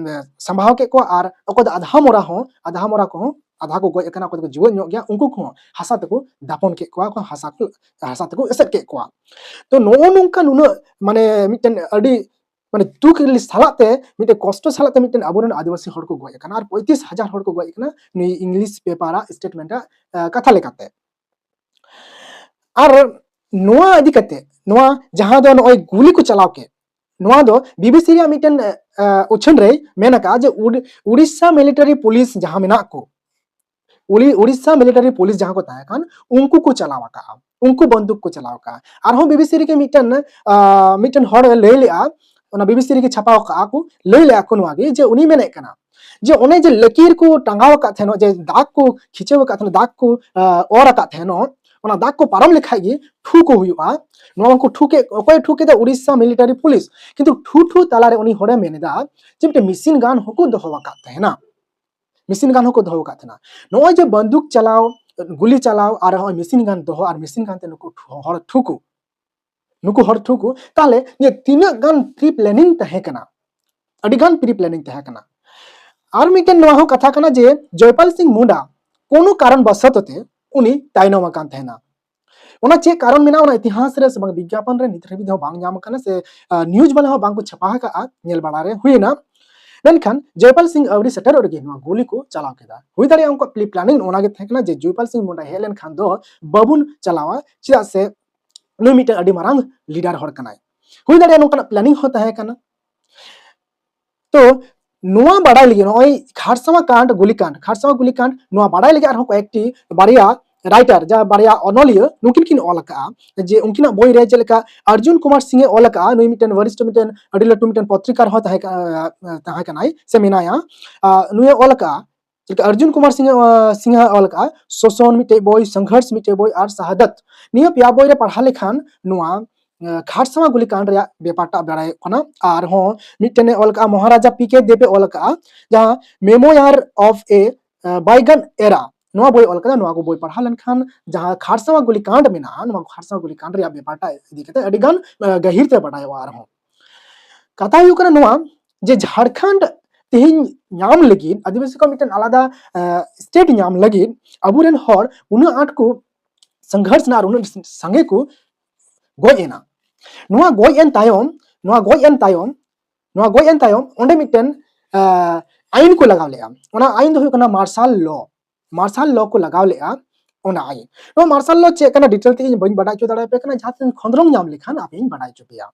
ᱥᱟᱢᱵᱟᱣ ᱠᱮᱫ ᱠᱚᱣᱟ᱾ ᱟᱨ ᱚᱠᱚᱭ ᱫᱚ ᱟᱫᱷᱟ ᱢᱚᱨᱟ ᱦᱚᱸ ᱟᱫᱷᱟ ᱢᱚᱨᱟ ᱠᱚᱦᱚᱸ ᱟᱫᱷᱟ ᱠᱚ ᱜᱚᱡ ᱟᱠᱟᱱᱟ, ᱚᱠᱚᱭ ᱫᱚᱠᱚ ᱡᱤᱣᱮᱫ ᱧᱚᱜ ᱜᱮᱭᱟ ᱩᱱᱠᱩ ᱠᱚᱦᱚᱸ ᱦᱟᱥᱟ ᱛᱮᱠᱚ ᱫᱟᱯᱚᱱ ᱠᱮᱫ ᱠᱚᱣᱟ, ᱦᱟᱥᱟ ᱠᱚ ᱦᱟᱥᱟ ᱛᱮᱠᱚ ᱮᱥᱮᱫ ᱠᱮᱫ ᱠᱚᱣᱟ᱾ ᱛᱚ ᱱᱚᱜᱼᱚ ᱱᱚᱝᱠᱟ ᱱᱩᱱᱟᱹᱜ ᱢᱟᱱᱮ ᱢᱤᱫᱴᱮᱱ ᱟᱹᱰᱤ ᱢᱟᱱᱮ ᱫᱩᱠ ᱥᱟᱞᱟᱜ ᱛᱮ ᱢᱤᱫᱴᱮᱱ ᱠᱚᱥᱴᱚ ᱥᱟᱞᱟᱜ ᱛᱮ ᱢᱤᱫᱴᱮᱱ ᱟᱵᱚᱨᱮᱱ ᱟᱹᱫᱤᱵᱟᱹᱥᱤ ᱦᱚᱲ ᱠᱚ ᱜᱚᱡ ᱟᱠᱟᱱᱟ ᱟᱨ ᱯᱚᱸᱭᱛᱨᱤᱥ ᱦᱟᱡᱟᱨ ᱦᱚᱲ ᱠᱚ ᱜᱚᱡ ᱟᱠᱟᱱᱟ ᱱᱩᱭ ᱤᱝᱞᱤᱥ ᱯᱮᱯᱟᱨᱟᱜ ᱥᱴᱮᱴᱢᱮᱱᱴ ᱟᱜ ᱠᱟᱛᱷᱟ ᱞᱮᱠᱟᱛᱮ᱾ ᱟᱨ ᱱᱚᱣᱟ ᱤᱫᱤ ᱠᱟᱛᱮ ᱱᱚᱣᱟ ᱡᱟᱦᱟᱸ ᱫᱚ ᱱᱚᱜᱼᱚᱭ ᱜᱩᱞᱤ ᱠᱚ ᱪᱟᱞᱟᱣ ᱠᱮᱫ, ᱱᱚᱣᱟ ᱫᱚ ᱵᱤᱵᱤᱥᱤ ᱨᱮᱭᱟᱜ ᱢᱤᱫᱴᱮᱱ ᱩᱪᱷᱟᱹᱱ ᱨᱮᱭ ᱢᱮᱱ ᱟᱠᱟᱫᱼᱟ ᱡᱮ ᱩᱲᱤᱥᱥᱟ ᱢᱤᱞᱤᱴᱟᱨᱤ ᱯᱩᱞᱤᱥ ᱡᱟᱦᱟᱸ ᱢᱮᱱᱟᱜ ᱠᱚ, ᱩᱲᱤᱥᱥᱟ ᱢᱤᱞᱤᱴᱟᱨᱤ ᱯᱩᱞᱤᱥ ᱡᱟᱦᱟᱸ ᱠᱚ ᱛᱟᱦᱮᱸ ᱠᱟᱱ, ᱩᱱᱠᱩ ᱠᱚ ᱪᱟᱞᱟᱣ ᱟᱠᱟᱫᱼᱟ, ᱩᱱᱠᱩ ᱵᱚᱱᱫᱩᱠ ᱠᱚ ᱪᱟᱞᱟᱣ ᱟᱠᱟᱫᱼᱟ᱾ ᱟᱨᱦᱚᱸ ᱵᱤᱵᱤᱥᱤ ᱨᱮᱜᱮ ᱢᱤᱫᱴᱮᱱ ᱢᱤᱫᱴᱮᱱ ᱦᱚᱲ ᱞᱟᱹᱭ ᱞᱮᱫᱼᱟ, ᱚᱱᱟ ᱵᱤᱵᱤᱥᱤ ᱨᱮᱜᱮ ᱪᱷᱟᱯᱟᱣ ᱟᱠᱟᱫᱼᱟ ᱠᱚ, ᱞᱟᱹᱭ ᱞᱮᱫᱼᱟ ᱠᱚ ᱱᱚᱣᱟ ᱜᱮ ᱡᱮ ᱩᱱᱤ ᱢᱮᱱᱮᱫ ᱠᱟᱱᱟ ᱡᱮ ᱚᱱᱮ ᱡᱮ ᱞᱟᱹᱠᱤᱨ ᱠᱚ ᱴᱟᱸᱜᱟᱣ ᱟᱠᱟᱫ ᱛᱟᱦᱮᱱᱚᱜ, ᱡᱮ ᱫᱟᱜ ᱠᱚ ᱠᱷᱤᱪᱟᱹᱣ ᱟᱠᱟᱫ ᱛᱟᱦᱮᱱᱚᱜ, ᱫᱟᱜ ᱠᱚ ᱚᱨ ᱟᱠᱟᱫ ᱛᱟᱦᱮᱱᱚᱜ, ᱚᱱᱟ ᱫᱟᱜ ᱠᱚ ᱯᱟᱨᱚᱢ ᱞᱮᱠᱷᱟᱡ ᱜᱮ ᱴᱷᱩ ᱠᱚ ᱦᱩᱭᱩᱜᱼᱟ᱾ ᱱᱚᱣᱟ ᱠᱚ ᱴᱷᱩ ᱠᱮᱫ, ᱚᱠᱚᱭ ᱴᱷᱩ ᱠᱮᱫᱟ? Orissa military police. ᱠᱤᱱᱛᱩ ᱴᱷᱩ ᱴᱷᱩ ᱛᱟᱞᱟᱨᱮ ᱩᱱᱤ ᱦᱚᱲᱮ ᱢᱮᱱ ᱮᱫᱟ ᱡᱮ ᱢᱤᱫᱴᱮᱱ ᱢᱮᱥᱤᱱ ᱜᱟᱱ ᱦᱚᱸᱠᱚ ᱫᱚᱦᱚ ᱟᱠᱟᱫ ᱛᱟᱦᱮᱱᱟ, ᱢᱮᱥᱤᱱ ᱜᱟᱱ ᱦᱚᱸᱠᱚ ᱫᱚᱦᱚ ᱟᱠᱟᱫ ᱛᱟᱦᱮᱱᱟ᱾ ᱱᱚᱜᱼᱚᱭ ᱡᱮ ᱵᱟᱱᱫᱩᱠ ᱪᱟᱞᱟᱣ, ᱜᱩᱞᱤ ᱪᱟᱞᱟᱣ ᱟᱨ ᱱᱚᱜᱼᱚᱭ ᱢᱮᱥᱤᱱ ᱜᱟᱱ ᱫᱚᱦᱚ ᱟᱨ ᱢᱮᱥᱤᱱ ᱜᱟᱱ ᱛᱮ ᱱᱩᱠᱩ ᱦᱚᱲ ᱴᱷᱩ ᱠᱚ, ᱱᱩᱠᱩ ᱦᱚᱲ ᱴᱷᱩ ᱠᱚ, ᱛᱟᱦᱞᱮ ᱱᱤᱭᱟᱹ ᱛᱤᱱᱟᱹᱜ ᱜᱟᱱ ᱯᱨᱤ ᱯᱞᱮᱱᱤᱝ ᱛᱟᱦᱮᱸ ᱠᱟᱱᱟ? ᱟᱹᱰᱤ ᱜᱟᱱ ᱯᱨᱤ ᱯᱞᱮᱱᱤᱝ ᱛᱟᱦᱮᱸ ᱠᱟᱱᱟ᱾ ᱟᱨ ᱢᱤᱫᱴᱮᱱ ᱱᱚᱣᱟ ᱦᱚᱸ ᱠᱟᱛᱷᱟ ᱠᱟᱱᱟ ᱡᱮ ᱡᱚᱭᱯᱟᱞ ᱥᱤᱝ ᱢᱩᱱᱰᱟ ᱠᱳᱱᱳ ᱠᱟᱨᱚᱱ ᱵᱚᱥᱚᱛ ᱛᱮ ᱩᱱᱤ ᱛᱟᱭᱱᱚᱢ ᱟᱠᱟᱱ ᱛᱟᱦᱮᱱᱟ᱾ ᱚᱱᱟ ᱪᱮᱫ ᱠᱟᱨᱚᱱ ᱢᱮᱱᱟᱜᱼᱟ ᱚᱱᱟ ᱤᱛᱤᱦᱟᱥ ᱨᱮ ᱥᱮ ᱵᱟᱝ ᱵᱤᱜᱽᱜᱟᱯᱚᱱ ᱨᱮ ᱱᱤᱛ ᱦᱟᱹᱵᱤᱡ ᱦᱚᱸ ᱵᱟᱝ ᱧᱟᱢ ᱟᱠᱟᱱᱟ, ᱥᱮ ᱱᱤᱭᱩᱡ ᱵᱟᱞᱟ ᱦᱚᱸ ᱵᱟᱝ ᱠᱚ ᱪᱷᱟᱯᱟ ᱟᱠᱟᱫᱼᱟ, ᱧᱮᱞ ᱵᱟᱲᱟ ᱨᱮ ᱦᱩᱭᱮᱱᱟ᱾ ᱢᱮᱱᱠᱷᱟᱱ ᱡᱚᱭᱯᱟᱞ ᱥᱤᱝ ᱟᱹᱣᱨᱤ ᱥᱮᱴᱮᱨᱚᱜ ᱨᱮᱜᱮ ᱱᱚᱣᱟ ᱜᱩᱞᱤ ᱠᱚ ᱪᱟᱞᱟᱣ ᱠᱮᱫᱟ᱾ ᱦᱩᱭ ᱫᱟᱲᱮᱭᱟᱜᱼᱟ ᱩᱱᱠᱩᱣᱟᱜ ᱯᱨᱤ ᱯᱞᱮᱱᱤᱝ ᱚᱱᱟ ᱜᱮ ᱛᱟᱦᱮᱸ ᱠᱟᱱᱟ ᱡᱮ ᱡᱚᱭᱯᱟᱞ ᱥᱤᱝ ᱢᱩᱱᱰᱟ ᱦᱮᱡ ᱞᱮᱱᱠᱷᱟᱱ ᱫᱚ ᱵᱟᱵᱚᱱ ᱪᱟᱞᱟᱣᱟ, ᱪᱮᱫᱟᱜ ᱥᱮ ᱱᱩᱭ ᱢᱤᱫᱴᱮᱱ ᱟᱹᱰᱤ ᱢᱟᱨᱟᱝ ᱞᱤᱰᱟᱨ ᱦᱚᱲ ᱠᱟᱱᱟᱭ᱾ ᱦᱩᱭ ᱫᱟᱲᱮᱭᱟᱜᱼᱟ ᱱᱚᱝᱠᱟᱱᱟᱜ ᱯᱞᱮᱱᱤᱝ ᱦᱚᱸ ᱛᱟᱦᱮᱸ ᱠᱟᱱᱟ᱾ ᱛᱚ ᱱᱚᱣᱟ ᱵᱟᱲᱟᱭ ᱞᱟᱹᱜᱤᱫ ᱱᱚᱜᱼᱚᱭ ᱠᱷᱟᱨᱥᱟᱣᱟ ᱠᱟᱱᱰ, ᱜᱩᱞᱤ ᱠᱟᱱᱰ, ᱠᱷᱟᱨᱥᱟᱣᱟ ᱜᱩᱞᱤ ᱠᱟᱱᱰ, ᱱᱚᱣᱟ ᱵᱟᱲᱟᱭ ᱞᱟᱹᱜᱤᱫ ᱟᱨᱦᱚᱸ ᱠᱚᱭᱮᱠᱴᱤ ᱵᱟᱨᱭᱟ ᱨᱟᱭᱴᱟᱨ, ᱡᱟᱦᱟᱸ ᱵᱟᱨᱭᱟ ᱚᱱᱚᱞᱤᱭᱟᱹ, ᱱᱩᱠᱤᱱ ᱠᱤᱱ ᱚᱞ ᱟᱠᱟᱫᱼᱟ᱾ ᱡᱮ ᱩᱱᱠᱤᱱᱟᱜ ᱵᱳᱭ ᱨᱮ ᱪᱮᱫ ᱞᱮᱠᱟ ᱚᱨᱡᱩᱱ ᱠᱩᱢᱟᱨ ᱥᱤᱝ ᱮ ᱚᱞ ᱟᱠᱟᱫᱼᱟ, ᱱᱩᱭ ᱢᱤᱫᱴᱮᱱ ᱵᱚᱨᱤᱥᱴᱷ ᱢᱤᱫᱴᱮᱱ ᱟᱹᱰᱤ ᱞᱟᱹᱴᱩ ᱢᱤᱫᱴᱮᱱ ᱯᱚᱛᱨᱤᱠᱟᱨ ᱦᱚᱸ ᱛᱟᱦᱮᱸ ᱠᱟ-, ᱛᱟᱦᱮᱸ ᱠᱟᱱᱟᱭ ᱥᱮ ᱢᱮᱱᱟᱭᱟ᱾ ᱟᱨ ᱱᱩᱭᱮ ᱚᱞ ᱟᱠᱟᱫᱼᱟ ᱪᱮᱫ ᱞᱮᱠᱟ ᱚᱨᱡᱩᱱ ᱠᱩᱢᱟᱨ ᱥᱤᱝ ᱮ, ᱥᱤᱝᱦᱟ ᱚᱞ ᱟᱠᱟᱫᱼᱟ ᱥᱳᱥᱚᱱ ᱢᱤᱫᱴᱮᱡ ᱵᱳᱭ, ᱥᱚᱝᱜᱷᱚᱨᱥ ᱢᱤᱫᱴᱮᱡ ᱵᱳᱭ ᱟᱨ ᱥᱟᱦᱟᱫᱟᱛ ᱱᱤᱭᱟᱹ ᱯᱮᱭᱟ ᱵᱳᱭ ᱨᱮ ᱯᱟᱲᱦᱟᱣ ᱞᱮᱠᱷᱟᱱ ᱱᱚᱣᱟ ᱠᱷᱟᱨᱥᱟᱣᱟ ᱜᱩᱞᱤ ᱠᱟᱱᱰ ᱨᱮᱭᱟᱜ ᱵᱮᱯᱟᱨ ᱴᱟᱜ ᱵᱟᱲᱟᱭᱚᱜ ᱠᱟᱱᱟ᱾ ᱟᱨᱦᱚᱸ ᱢᱤᱫᱴᱮᱱ ᱮ ᱚᱞ ᱠᱟᱜᱼᱟ, ᱢᱚᱦᱟᱨᱟᱡᱟ ᱯᱤ ᱠᱮ ᱫᱮᱵ ᱮ ᱚᱞ ᱠᱟᱜᱼᱟ, ᱡᱟᱦᱟᱸ Memoir of a Bygone Era, ᱱᱚᱣᱟ ᱵᱳᱭ ᱚᱞ ᱠᱟᱫᱟ᱾ ᱱᱚᱣᱟ ᱠᱚ ᱵᱳᱭ ᱯᱟᱲᱦᱟᱣ ᱞᱮᱱᱠᱷᱟᱱ ᱡᱟᱦᱟᱸ ᱠᱷᱟᱨᱥᱟᱣᱟ ᱜᱩᱞᱤ ᱠᱟᱱᱰ ᱢᱮᱱᱟᱜᱼᱟ, ᱱᱚᱣᱟ ᱠᱷᱟᱨᱥᱟᱣᱟ ᱜᱩᱞᱤ ᱠᱟᱱᱰ ᱨᱮᱭᱟᱜ ᱵᱮᱯᱟᱨ ᱴᱟᱜ ᱤᱫᱤ ᱠᱟᱛᱮ ᱟᱹᱰᱤ ᱜᱟᱱ ᱜᱟᱹᱦᱤᱨ ᱛᱮ ᱵᱟᱰᱟᱭᱚᱜᱼᱟ᱾ ᱟᱨᱦᱚᱸ ᱠᱟᱛᱷᱟ ᱦᱩᱭᱩᱜ ᱠᱟᱱᱟ ᱱᱚᱣᱟ, ᱡᱮ ᱡᱷᱟᱲᱠᱷᱚᱸᱰ ᱛᱮᱦᱮᱧ ᱧᱟᱢ ᱞᱟᱹᱜᱤᱫ, ᱟᱹᱫᱤᱵᱟᱹᱥᱤ ᱠᱚ ᱢᱤᱫᱴᱮᱱ ᱟᱞᱟᱫᱟ ᱥᱴᱮᱴ ᱧᱟᱢ ᱞᱟᱹᱜᱤᱫ ᱟᱵᱚᱨᱮᱱ ᱦᱚᱲ ᱩᱱᱟᱹᱜ ᱟᱸᱴ ᱠᱚ ᱥᱚᱝᱜᱷᱚᱨᱥ ᱮᱱᱟ ᱟᱨ ᱩᱱᱟᱹᱜ ᱥᱟᱸᱜᱮ ᱠᱚ ᱜᱚᱡ ᱮᱱᱟ᱾ ᱱᱚᱣᱟ ᱜᱚᱡ ᱮᱱ ᱛᱟᱭᱚᱢ, ᱱᱚᱣᱟ ᱜᱚᱡ ᱮᱱ ᱛᱟᱭᱚᱢ, ᱱᱚᱣᱟ ᱜᱚᱡ ᱮᱱ ᱛᱟᱭᱚᱢ ᱚᱸᱰᱮ ᱢᱤᱫᱴᱮᱱ ᱟᱭᱤᱱ ᱠᱚ ᱞᱟᱜᱟᱣ ᱞᱮᱫᱼᱟ᱾ ᱚᱱᱟ ᱟᱭᱤᱱ ᱫᱚ ᱦᱩᱭᱩᱜ ᱠᱟᱱᱟ ᱢᱟᱨᱥᱟᱞ ᱞᱚ᱾ ᱢᱟᱨᱥᱟᱞ ᱞᱚ ᱠᱚ ᱞᱟᱜᱟᱣ ᱞᱮᱫᱼᱟ᱾ ᱚᱱᱟ ᱟᱭᱤᱱ, ᱱᱚᱣᱟ ᱢᱟᱨᱥᱟᱞ ᱞᱚ ᱪᱮᱫ ᱠᱟᱱᱟ, ᱰᱤᱴᱮᱞ ᱛᱮ ᱤᱧ ᱵᱟᱹᱧ ᱵᱟᱰᱟᱭ ᱦᱚᱪᱚ ᱫᱟᱲᱮᱭᱟᱯᱮ ᱠᱟᱱᱟ, ᱡᱟᱦᱟᱸ ᱛᱤᱱ ᱠᱷᱚᱸᱫᱽᱨᱚᱝ ᱧᱟᱢ ᱞᱮᱠᱷᱟᱱ ᱟᱯᱮᱧ ᱵᱟᱰᱟᱭ ᱦᱚᱪᱚ ᱯᱮᱭᱟ᱾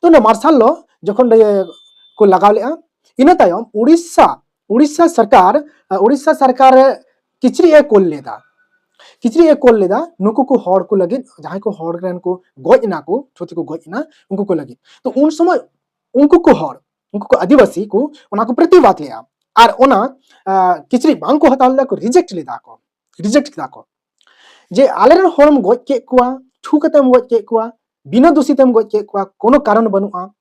ᱛᱚ ᱚᱱᱟ ᱢᱟᱨᱥᱟᱞ ᱞᱚ ᱡᱚᱠᱷᱚᱱ ᱠᱚ ᱞᱟᱜᱟᱣ ᱞᱮᱫᱼᱟ, ᱤᱱᱟᱹ ᱛᱟᱭᱚᱢ ᱩᱲᱤᱥᱥᱟ, ᱩᱲᱤᱥᱥᱟ ᱥᱚᱨᱠᱟᱨ, ᱩᱲᱤᱥᱥᱟ ᱥᱚᱨᱠᱟᱨ ᱠᱤᱪᱨᱤᱡ ᱮ ᱠᱳᱞ ᱞᱮᱫᱟ᱾ ᱠᱤᱪᱨᱤᱡ ᱮ ᱠᱳᱞ ᱞᱮᱫᱟ ᱱᱩᱠᱩ ᱠᱚ ᱦᱚᱲ ᱠᱚ ᱞᱟᱹᱜᱤᱫ, ᱡᱟᱦᱟᱸᱭ ᱠᱚ ᱦᱚᱲ ᱨᱮᱱ ᱠᱚ ᱜᱚᱡ ᱮᱱᱟ ᱠᱚ, ᱪᱷᱩᱛᱤ ᱠᱚ ᱜᱚᱡ ᱮᱱᱟ, ᱩᱱᱠᱩ ᱠᱚ ᱞᱟᱹᱜᱤᱫ᱾ ᱛᱚ ᱩᱱ ᱥᱚᱢᱚᱭ ᱩᱱᱠᱩ ᱠᱚ ᱦᱚᱲ, ᱩᱱᱠᱩ ᱠᱚ ᱟᱹᱫᱤᱵᱟᱹᱥᱤ ᱠᱚ ᱚᱱᱟ ᱠᱚ ᱯᱨᱚᱛᱤᱵᱟᱫ ᱞᱮᱫᱼᱟ᱾ ᱟᱨ ᱚᱱᱟ ᱠᱤᱪᱨᱤᱡ ᱵᱟᱝ ᱠᱚ ᱦᱟᱛᱟᱣ ᱞᱮᱫᱟ ᱠᱚ, ᱨᱤᱡᱮᱠᱴ ᱞᱮᱫᱟ ᱠᱚ, ᱨᱤᱡᱮᱠᱴ ᱠᱮᱫᱟ ᱠᱚ, ᱡᱮ ᱟᱞᱮᱨᱮᱱ ᱦᱚᱲᱮᱢ ᱜᱚᱡ ᱠᱮᱫ ᱠᱚᱣᱟ, ᱪᱷᱩ ᱠᱟᱛᱮᱢ ᱜᱚᱡ ᱠᱮᱫ ᱠᱚᱣᱟ, ᱵᱤᱱᱟᱹ ᱫᱩᱥᱤ ᱛᱮᱢ ᱜᱚᱡ ᱠᱮᱫ ᱠᱚᱣᱟ, ᱠᱳᱱᱳ ᱠᱟᱨᱚᱱ ᱵᱟᱹᱱᱩᱜᱼᱟ,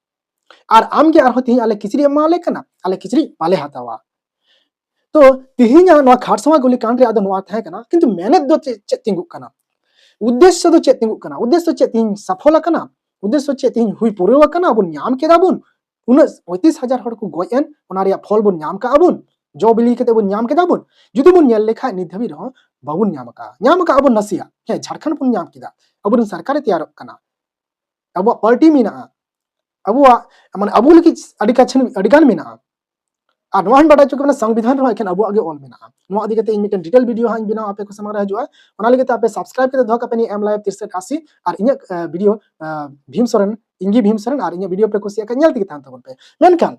ᱟᱨ ᱟᱢᱜᱮ ᱟᱨᱦᱚᱸ ᱛᱮᱦᱮᱧ ᱟᱞᱮ ᱠᱤᱪᱨᱤᱡ ᱮᱢ ᱮᱢᱟᱞᱮ ᱠᱟᱱᱟ, ᱟᱞᱮ ᱠᱤᱪᱨᱤᱡ ᱵᱟᱞᱮ ᱦᱟᱛᱟᱣᱟ᱾ ᱛᱚ ᱛᱮᱦᱮᱧᱟᱜ ᱱᱚᱣᱟ ᱠᱷᱟᱨᱥᱟᱣᱟ ᱜᱩᱞᱤ ᱠᱟᱱᱰ ᱨᱮᱭᱟᱜ ᱫᱚ ᱱᱚᱣᱟ ᱛᱟᱦᱮᱸ ᱠᱟᱱᱟ, ᱠᱤᱱᱛᱩ ᱢᱮᱱᱮᱛ ᱫᱚ ᱪᱮᱫ, ᱪᱮᱫ ᱛᱤᱸᱜᱩᱜ ᱠᱟᱱᱟ? ᱩᱫᱽᱫᱮᱥᱥᱚ ᱫᱚ ᱪᱮᱫ ᱛᱤᱸᱜᱩᱜ ᱠᱟᱱᱟ? ᱩᱫᱽᱫᱮᱥᱥᱚ ᱪᱮᱫ ᱛᱮᱦᱮᱧ ᱥᱟᱯᱷᱚᱞ ᱟᱠᱟᱱᱟ? ᱩᱫᱽᱫᱮᱥᱥᱚ ᱪᱮᱫ ᱛᱮᱦᱮᱧ ᱦᱩᱭ ᱯᱩᱨᱟᱹᱣ ᱟᱠᱟᱱᱟ? ᱵᱚᱱ ᱧᱟᱢ ᱠᱮᱫᱟ ᱵᱚᱱ, ᱩᱱᱟᱹᱜ ᱯᱚᱸᱭᱛᱨᱤᱥ ᱦᱟᱡᱟᱨ ᱦᱚᱲ ᱠᱚ ᱜᱚᱡ ᱮᱱ, ᱚᱱᱟ ᱨᱮᱭᱟᱜ ᱯᱷᱚᱞ ᱵᱚᱱ ᱧᱟᱢ ᱠᱟᱜᱼᱟ ᱵᱚᱱ, ᱡᱚ ᱵᱤᱞᱤ ᱠᱟᱛᱮ ᱵᱚᱱ ᱧᱟᱢ ᱠᱮᱫᱟ ᱵᱚᱱ? ᱡᱩᱫᱤ ᱵᱚᱱ ᱧᱮᱞ ᱞᱮᱠᱷᱟᱡ ᱱᱤᱛ ᱫᱷᱟᱹᱵᱤᱡ ᱨᱮᱦᱚᱸ ᱵᱟᱵᱚᱱ ᱧᱟᱢ ᱟᱠᱟᱜᱼᱟ᱾ ᱧᱟᱢ ᱟᱠᱟᱜᱼᱟ ᱵᱚᱱ ᱱᱟᱥᱮᱭᱟᱜ, ᱦᱮᱸ, ᱡᱷᱟᱲᱠᱷᱚᱸᱰ ᱵᱚᱱ ᱧᱟᱢ ᱠᱮᱫᱟ, ᱟᱵᱚᱨᱮᱱ ᱥᱚᱨᱠᱟᱨᱮ ᱛᱮᱭᱟᱨᱚᱜ ᱠᱟᱱᱟ, ᱟᱵᱚᱣᱟᱜ ᱯᱟᱨᱴᱤ ᱢᱮᱱᱟᱜᱼᱟ, ᱟᱵᱚᱣᱟᱜ ᱢᱟᱱᱮ ᱟᱵᱚ ᱞᱟᱹᱜᱤᱫ ᱟᱹᱰᱤ ᱠᱟᱪᱷᱮ ᱟᱹᱰᱤ ᱜᱟᱱ ᱢᱮᱱᱟᱜᱼᱟ᱾ ᱟᱨ ᱱᱚᱣᱟ ᱦᱚᱸᱧ ᱵᱟᱰᱟᱭ ᱦᱚᱪᱚ ᱠᱮ ᱵᱚᱱᱟ, ᱥᱚᱝᱵᱤᱫᱷᱟᱱ ᱨᱮᱦᱚᱸ ᱮᱠᱷᱮᱱ ᱟᱵᱚᱣᱟᱜ ᱜᱮ ᱚᱞ ᱢᱮᱱᱟᱜᱼᱟ᱾ ᱱᱚᱣᱟ ᱤᱫᱤ ᱠᱟᱛᱮ ᱤᱧ ᱢᱤᱫᱴᱮᱱ ᱰᱤᱴᱮᱞ ᱵᱷᱤᱰᱤᱭᱳ ᱦᱟᱸᱜ ᱤᱧ ᱵᱮᱱᱟᱣᱟ ᱟᱯᱮ ᱠᱚ ᱥᱟᱢᱟᱝ ᱨᱮ ᱦᱤᱡᱩᱜᱼᱟ᱾ ᱚᱱᱟ ᱞᱟᱹᱜᱤᱫ ᱛᱮ ᱟᱯᱮ ᱥᱟᱵᱥᱠᱨᱟᱭᱤᱵ ᱠᱟᱛᱮ ᱫᱚᱦᱚ ᱠᱟᱜ ᱯᱮ ᱱᱤᱭᱟᱹ ᱮᱢ ᱞᱟᱭᱤᱵᱷ ᱛᱤᱨᱥᱮᱴ ᱟᱥᱤ ᱟᱨ ᱤᱧᱟᱹᱜ ᱵᱷᱤᱰᱤᱭᱳ ᱵᱷᱤᱢ ᱥᱚᱨᱮᱱ, ᱤᱧ ᱜᱮ ᱵᱷᱤᱢ ᱥᱚᱨᱮᱱ, ᱟᱨ ᱤᱧᱟᱹᱜ ᱵᱷᱤᱰᱤᱭᱳ ᱯᱮ ᱠᱩᱥᱤᱭᱟᱜ ᱠᱷᱟᱱ ᱧᱮᱞ ᱛᱮᱜᱮ ᱛᱟᱦᱮᱱ ᱛᱟᱵᱚᱱ ᱯᱮ᱾ ᱢᱮᱱᱠᱷᱟᱱ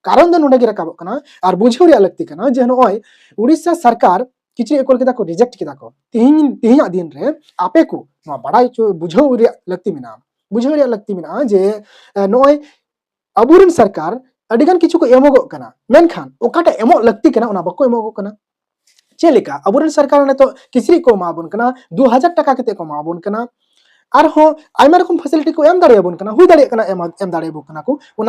ᱠᱟᱨᱚᱱ ᱫᱚ ᱱᱚᱰᱮ ᱜᱮ ᱨᱟᱠᱟᱵᱚᱜ ᱠᱟᱱᱟ ᱟᱨ ᱵᱩᱡᱷᱟᱹᱣ ᱨᱮᱭᱟᱜ ᱞᱟᱹᱠᱛᱤ ᱠᱟᱱᱟ ᱡᱮ ᱱᱚᱜᱼᱚᱭ ᱩᱲᱤᱥᱥᱟ ᱥᱚᱨᱠᱟᱨ ᱠᱤᱪᱨᱤᱡ ᱮ ᱠᱳᱞ ᱠᱮᱫᱟ ᱠᱚ, ᱨᱤᱡᱮᱠᱴ ᱠᱮᱫᱟ ᱠᱚ᱾ ᱛᱤᱦᱤᱧ, ᱛᱤᱦᱤᱧᱟᱜ ᱫᱤᱱ ᱨᱮ ᱟᱯᱮ ᱠᱚ ᱱᱚᱣᱟ ᱵᱟᱲᱟᱭ ᱦᱚᱪᱚ, ᱵᱩᱡᱷᱟᱹᱣ ᱨᱮᱭᱟᱜ ᱞᱟᱹᱠᱛᱤ ᱢᱮᱱᱟᱜᱼᱟ, ᱵᱩᱡᱷᱟᱹᱣ ᱨᱮᱭᱟᱜ ᱞᱟᱹᱠᱛᱤ ᱢᱮᱱᱟᱜᱼᱟ ᱡᱮ ᱱᱚᱜᱼᱚᱭ ᱟᱵᱚᱨᱮᱱ ᱥᱚᱨᱠᱟᱨ ᱟᱹᱰᱤᱜᱟᱱ ᱠᱤᱪᱷᱩ ᱠᱚ ᱮᱢᱚᱜᱚᱜ ᱠᱟᱱᱟ, ᱢᱮᱱᱠᱷᱟᱱ ᱚᱠᱟᱴᱟᱜ ᱮᱢᱚᱜ ᱞᱟᱹᱠᱛᱤ ᱠᱟᱱᱟ ᱚᱱᱟ ᱵᱟᱠᱚ ᱮᱢᱚᱜᱚᱜ ᱠᱟᱱᱟ᱾ ᱪᱮᱫ ᱞᱮᱠᱟ? ᱟᱵᱚᱨᱮᱱ ᱥᱚᱨᱠᱟᱨ ᱱᱤᱛᱚᱜ ᱠᱤᱪᱨᱤᱡ ᱠᱚ ᱮᱢᱟ ᱵᱚᱱ ᱠᱟᱱᱟ, ᱫᱩ ᱦᱟᱡᱟᱨ ᱴᱟᱠᱟ ᱠᱟᱛᱮ ᱠᱚ ᱮᱢᱟ ᱵᱚᱱ ᱠᱟᱱᱟ, ᱟᱨᱦᱚᱸ ᱟᱭᱢᱟ ᱨᱚᱠᱚᱢ facility ᱠᱚ ᱮᱢ ᱫᱟᱲᱮᱭᱟᱵᱚᱱ ᱠᱟᱱᱟ, ᱦᱩᱭ ᱫᱟᱲᱮᱭᱟᱜ ᱠᱟᱱᱟ ᱮᱢ, ᱮᱢ ᱫᱟᱲᱮᱭᱟᱵᱚᱱ ᱠᱟᱱᱟ ᱠᱚ, ᱚᱱᱟ